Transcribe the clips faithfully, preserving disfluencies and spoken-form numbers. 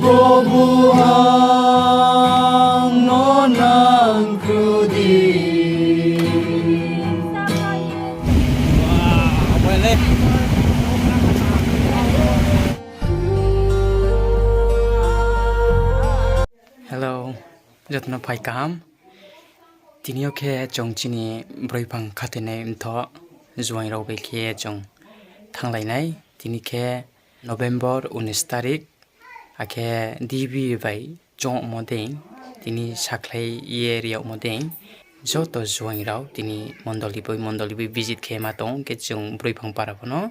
Probu, ang no nangkhru di. Hello, joto no phai kaham. Tini yo khe chung chini broi phang khathoinai mthoh juaing rao bai khe chung thannglai nai. Tini khe November unis tarik, akhe D B bai choungmo dei, tini sakhlai ye ri yagmo dei, joto juaing rao tini mondoli boi mondoli boi visit khe ma tong khe chung broi phang para pho no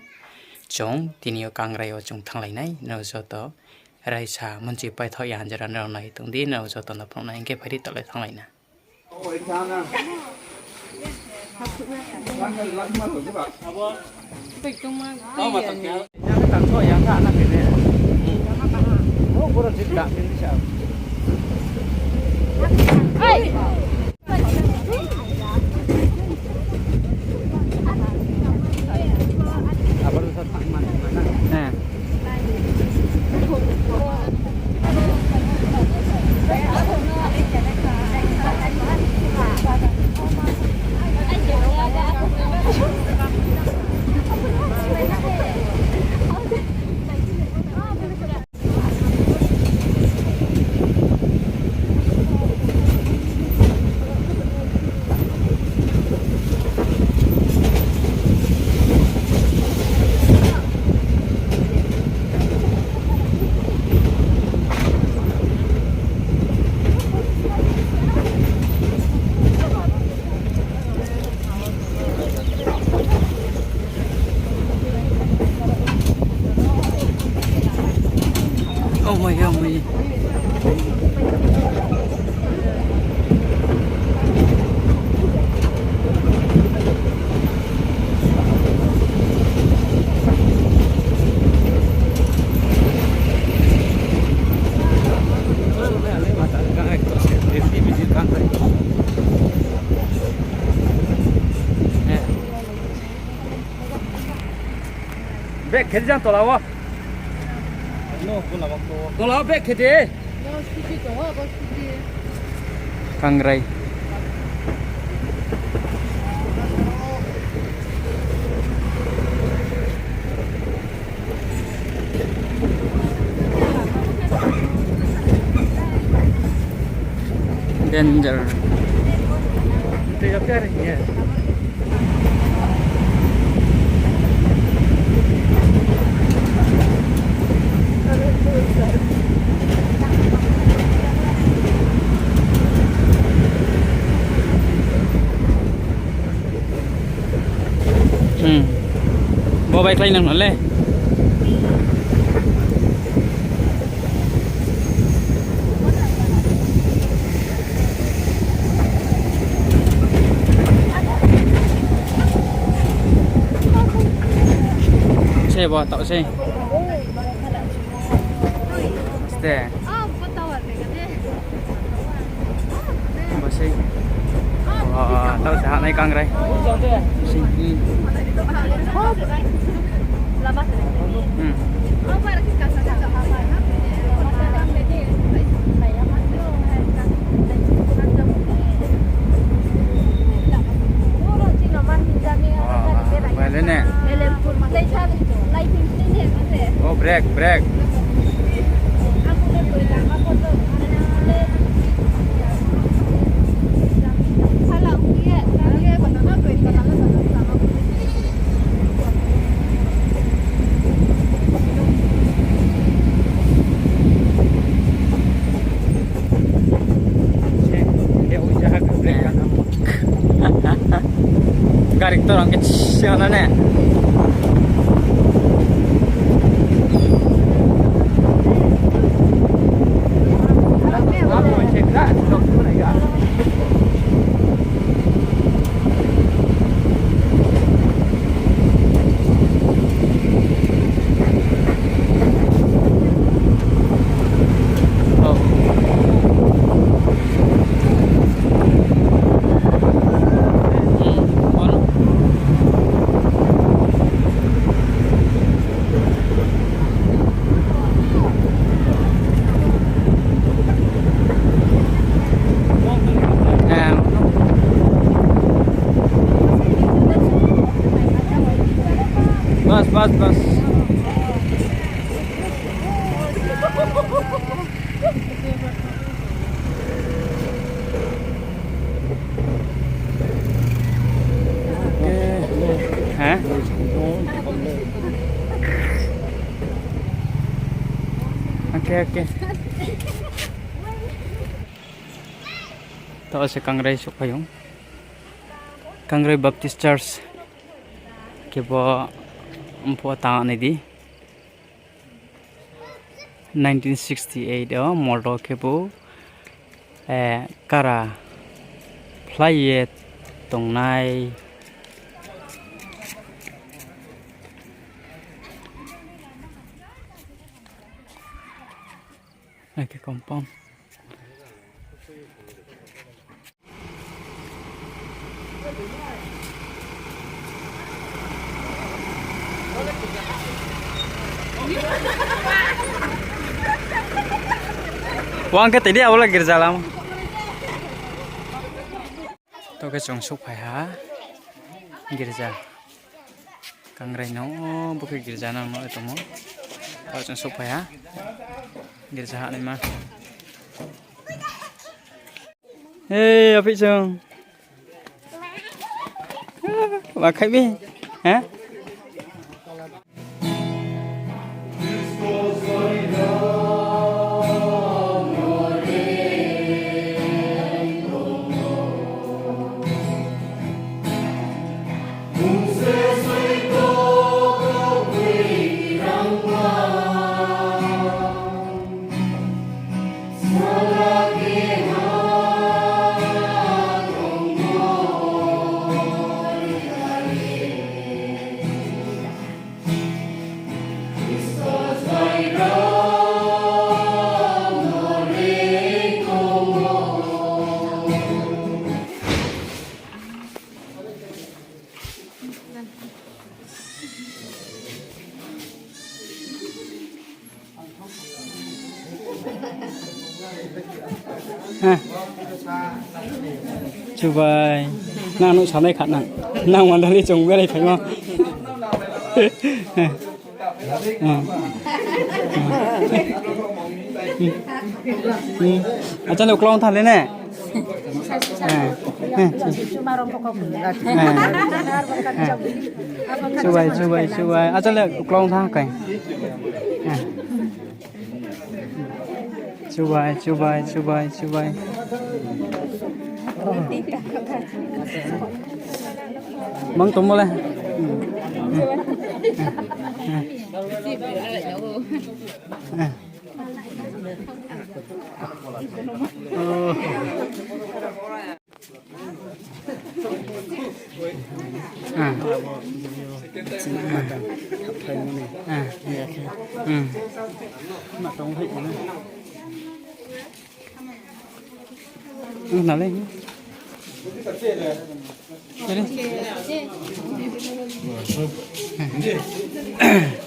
chung tini yo Kangrai yo chung thannglai nai. Nrao joto raisa munchi paithaoh ya hanjara nrao nai tong di, nrao joto no phnuh nai hing khe phai di, taoh le thannglai na. Oh my God, my. Bag khe di jang tola wo. Tola wo bag khe di. Kangrai. Danger. Hmm. Bo bai klái nang no le. Se bo, taoh se. Ste. Bo sei. Taoh se hanai Kangrai. Sei. Hmm. Wah, wah, wah, le ne. Oh, brake, brake. Gari ktor ang khe sing na ne. Bas, bas. Oke. Hah? Oke, oke. Taoh se Kangrai souhphai ou. Kangrai Baptist Church. Khe bo mphuh tang nai di. Nineteen sixty eight o mordo khebu, eh, kara phlai ye tongnai. Akhe compound. Wang khe tini abo le girja lama. To khe chung souhphai ha girja. Kangrai no, bo khe girja nang no tongmo. To chung souhphai ha girja hahnaima. Hei, aphi chung. Wa khai mi? Ha? Chubai. Nang nuh sanai kha nang. Nang mandali chung berai phaimo. Acha le uklong thanng le ne. Chubai, chubai, chubai. Acha le uklong thanng kai. Chubai, chubai, chubai, chubai. Mang tongmo le.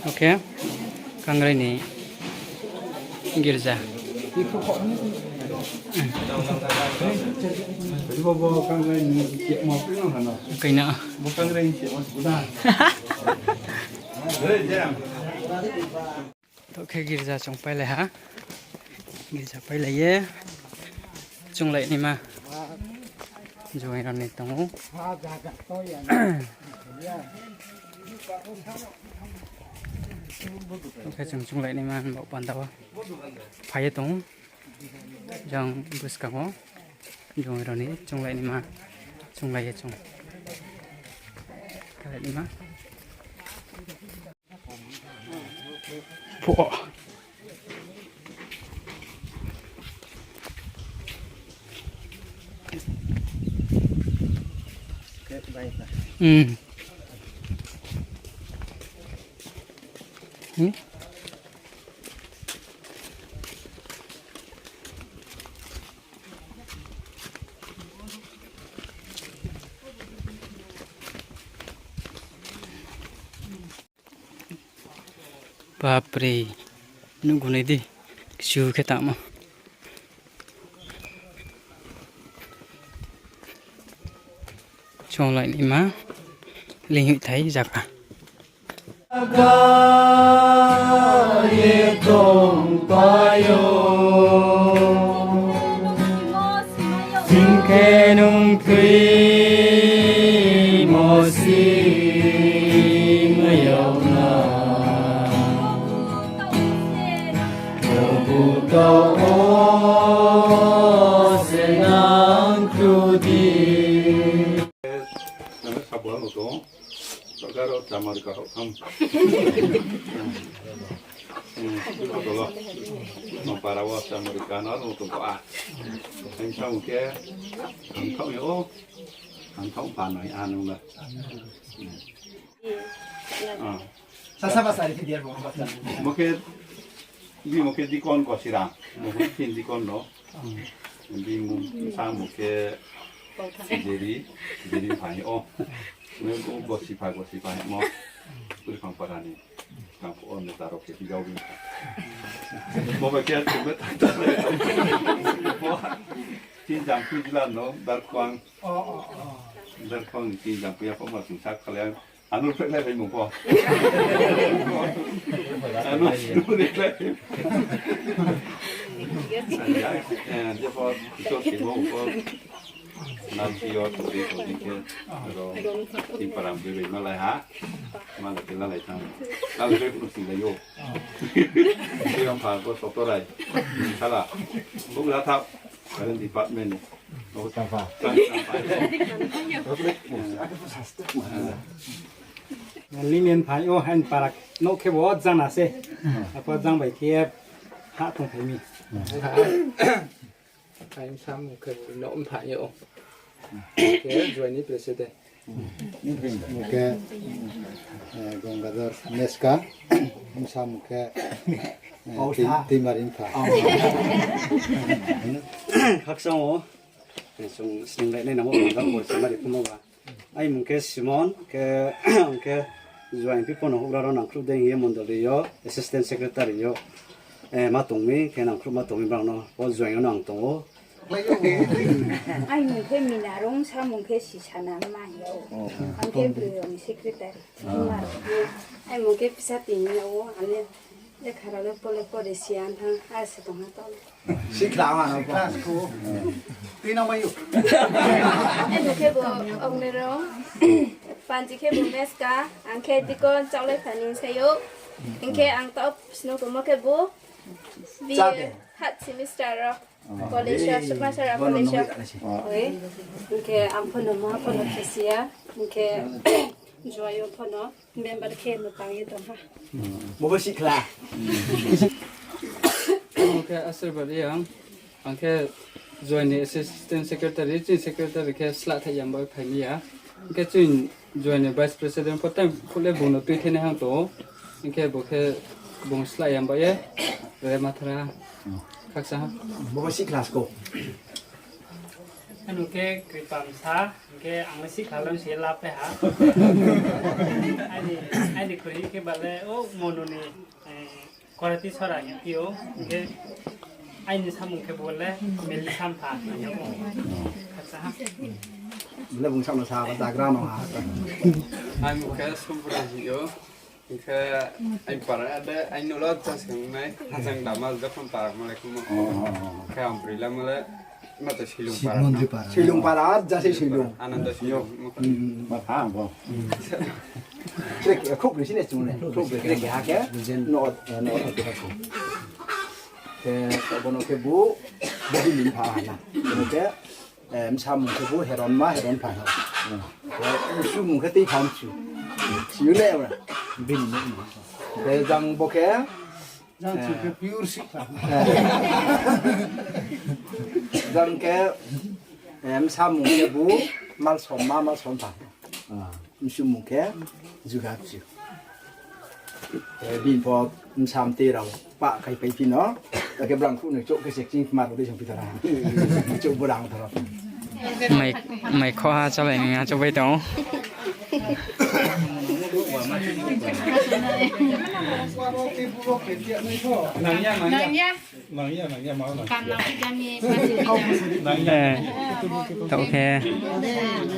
Oke, Kangrai ni girja. Kaina. To khe girja chung pailai ha. Girja pailai ye. Chunglai naima. Juaing rao ni tong ou. To khe chung chunglai naima bo panda wo. Phai ye tong ou. Jang buskang wo. Juaing rao ni chunglai naima. Chunglai ye chung. Khalai naima. Phuh. Bapre, nuhgu nai di, kchu khe tangmo. Chunglai naima, linghoih thai zaga. Ka ye tongpai ou. Sing khe nung tuimo si mai yag na. Tobu tau o se nang kru di. Nang sabo ano tong. Tokaro chamari ka hok tham. Hmm, tolo. No para wo chamari ka no, no tong ko a. Ang samung khe, ang thok ni o. Ang thok pa no, ang nung la. Ah. Sasa ba sari ke dia bo ba. Mo khe, bi mo khe dikon ko sira. Mo khe tin dikon no. Bi mo sa mo khe jeri, jeri phai o. Mo ko gosi phai, gosi phai mo. Puri phang para ni. Kang ko on ne taro khe bi jao bi. Mo ba khe tu me ta ta. Mo. Tin jang pui jila no, dar kwang. Dar kwang ni tin jang pui ya ko ma sing sak kale. Ano phek lai phai mung pho. Ano sinu ni lai. Eh, dia pho, iso si mung pho. Nan si yo, tu di, tu di ke. Ro, ti param di, di, malai ha. Malai ke lalai thang. Lalai phek nu sing lai yo. Ti yang pha ko sok to rai. Sala. Bung la thap. Current department. Linen phai o, hain parak nouh khe bo jang na se. Apo jang bai khe ha tong phai mi. Hain samung khe bo nouh phai o. Khe join ni president. Khe, eh, Gangadhar Meska, bsa mung khe, eh, Tei-, Teimaring pha. Khakchang o, eh, chung sning lai nai nang o, Gangadhar bo se mari phumo ba. Ai mung khe Simon, khe, ang khe Juaing Pipo no houhgra rao nangkhruh dei hing ye mondoli yo, assistant secretary yo, eh, ma tong mi, khe nangkhruh ma tong mi brao no, o Juaing yo no ang tong o, Ai mung khe Mina Rung, sa mung khe Sisana ma hing ou. Ang khe Broi Rung secretary. Ai mung khe Pisa Tini ou, ane lekha rao le pole pore si ang thang, a se tong ha tong. Sikhla ma no class ko. Tui nang mai ou. Ai mung khe bo Ogni Rung, panji khe bo Meska, ang khe Dikon Chaolai Phani sai ou. Hing khe ang taoh snu tongmo khe bo B A third semester rao. College o, Subhangsara college o. Oi. Hing khe ang pho no ma pho no khe si ya. Hing khe Juaing yo pho no member khe no tang ye tong ha. Bo bo sikhla. Ang khe Ashirbad Reang. Ang khe Juaing ni assistant secretary, chini secretary khe slah thai yamba phai mi ya. Hing khe chini Juaing ni vice president pho time khuh le bung no tuithai nai hang tong ou. Hing khe bo khe bung slah yamba ye. Re mathra. Khaksa ha. Bo bo sikhla sko. Ano khe Kripam sa, hing khe ang le sikhla lang si la pe ha. Aini, aini khuri khe ba le, o Monu ni, eh, Korati sora hing phi ou, hing khe aini samung khe bo le Meli Sampha hing ou. Khaksa ha. Bo le bung sa no sa ba jagra no ha. Aini mung khe Sumbura hing ou. Hing khe aini para de, aini nolo chasing nai, hachang dama jokhon para malai khumo. Khe ang broi la male, ma to Silung para. Silung para, ja se Silung. Ananda Silung. Khuk ni sini chung ne, khuk ni sini ha khe, no, no, no, khe, bono khe bu, bu ni pha na. Bono khe, Eh, bsa mung khe bo Heron ma, Heron pha ha. Eh, msu mung khe Tei pha msu. Siu le ora. Bini ne. Khe jang bo khe. Jang chu khe pure sikha. Eh. Jang khe, eh, bsa mung khe bo Malsom ma, Malsom pha. Msu mung khe Juga chu. Eh, bini pho bsa mtei rao pah khai pai phi no. Takhe brang khruh ni chouh khe se kching kma rao dei song phi tara. Chouh bo rang tara. Mai, mai khoha chalai ni achouh bai tong. Nang ya, nang ya. Nang ya, nang ya, ma nang. Kan nang ya ni, nang ya. Eh. Tao khe.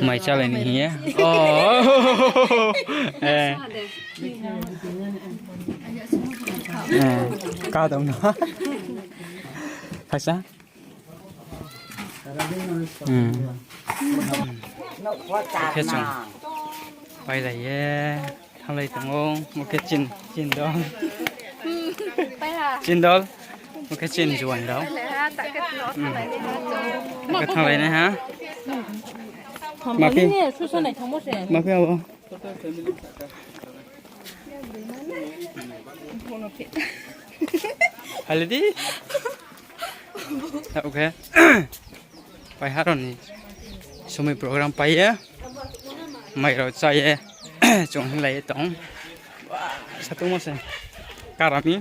Mai chálai ni hing ye. Oh. Eh. Eh. Ka dong no. Phaisa. Hmm. Khe chung pailai ye, thannglai tong ou, bo khe chin, chin dol. Chin dol, bo khe chin juaing rao. Hmm. Bo khe thannglai nai ha. Ma khe, ma khe abo. Phai le di. Tao khe. Pai ha rao ni somoi program pai ye. Mai rao chá ye. Chung hinglai ye tong. Satungmo se. Karami.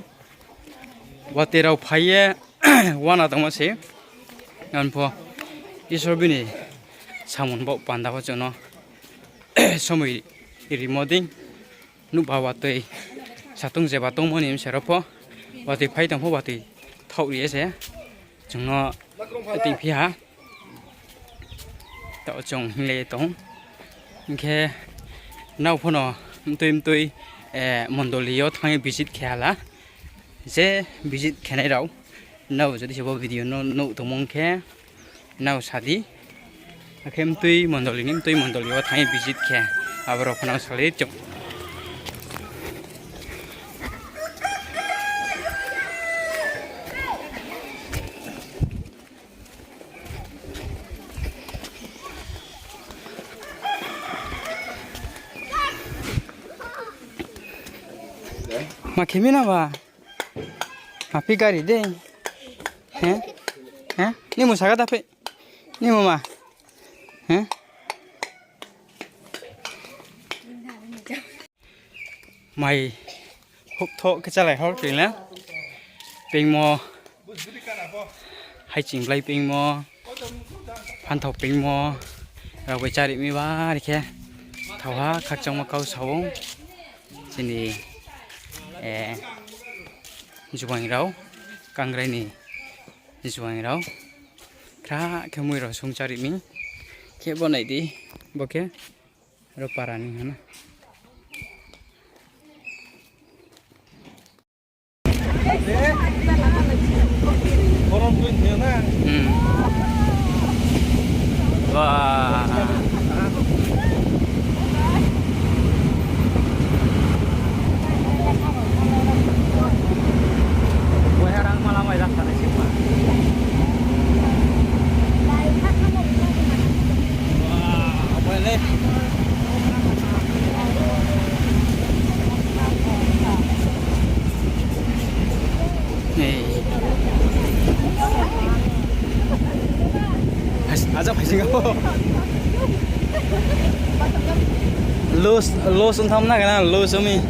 Watoi rao phai ye. Wana tongmo se. Ang pho Isor bini samung bo panda pho chung no somoi rimo dei. Nuhba watoi satung jeba tongmo ni bsa rao pho, watoi phai tong pho watoi thaoh ri ye se chung no tei phi ha. Tao chung hinglai ye tong. Hing khe nrao pho no mtui mtui, eh, mondoli yo thanng ye visit khe ha la. Je visit khenai rao, nrao jodi se bo video no nuh tongmo ong khe, nrao sa di. Akhe mtui mondoli ni mtui mondoli wo thanng ye visit khe, abo rao pho no salai chung. Ma khe mi na ba? Api gari de. He? He? Ni mu saka da phe. Ni mu ma. He? Mai houhthoh khe chálai hor kri le. Peingmo, haiching blai peingmo, phanthao peingmo, rao bai chári mi bari khe. Thao ha khakchangmo kau sa ou. Chini, eh, juaing rao, kangrai ni juaing rao. Khra khe mui rao sung chári mi. Khe bo nai di, bo khe. Ro para ni hana. Hmm. Wah. Wah, rang malam aja sana sih, Pak. Wah, apa ini? Aja phaising kha. Loss, loss wngtham na kana, loss wngmi.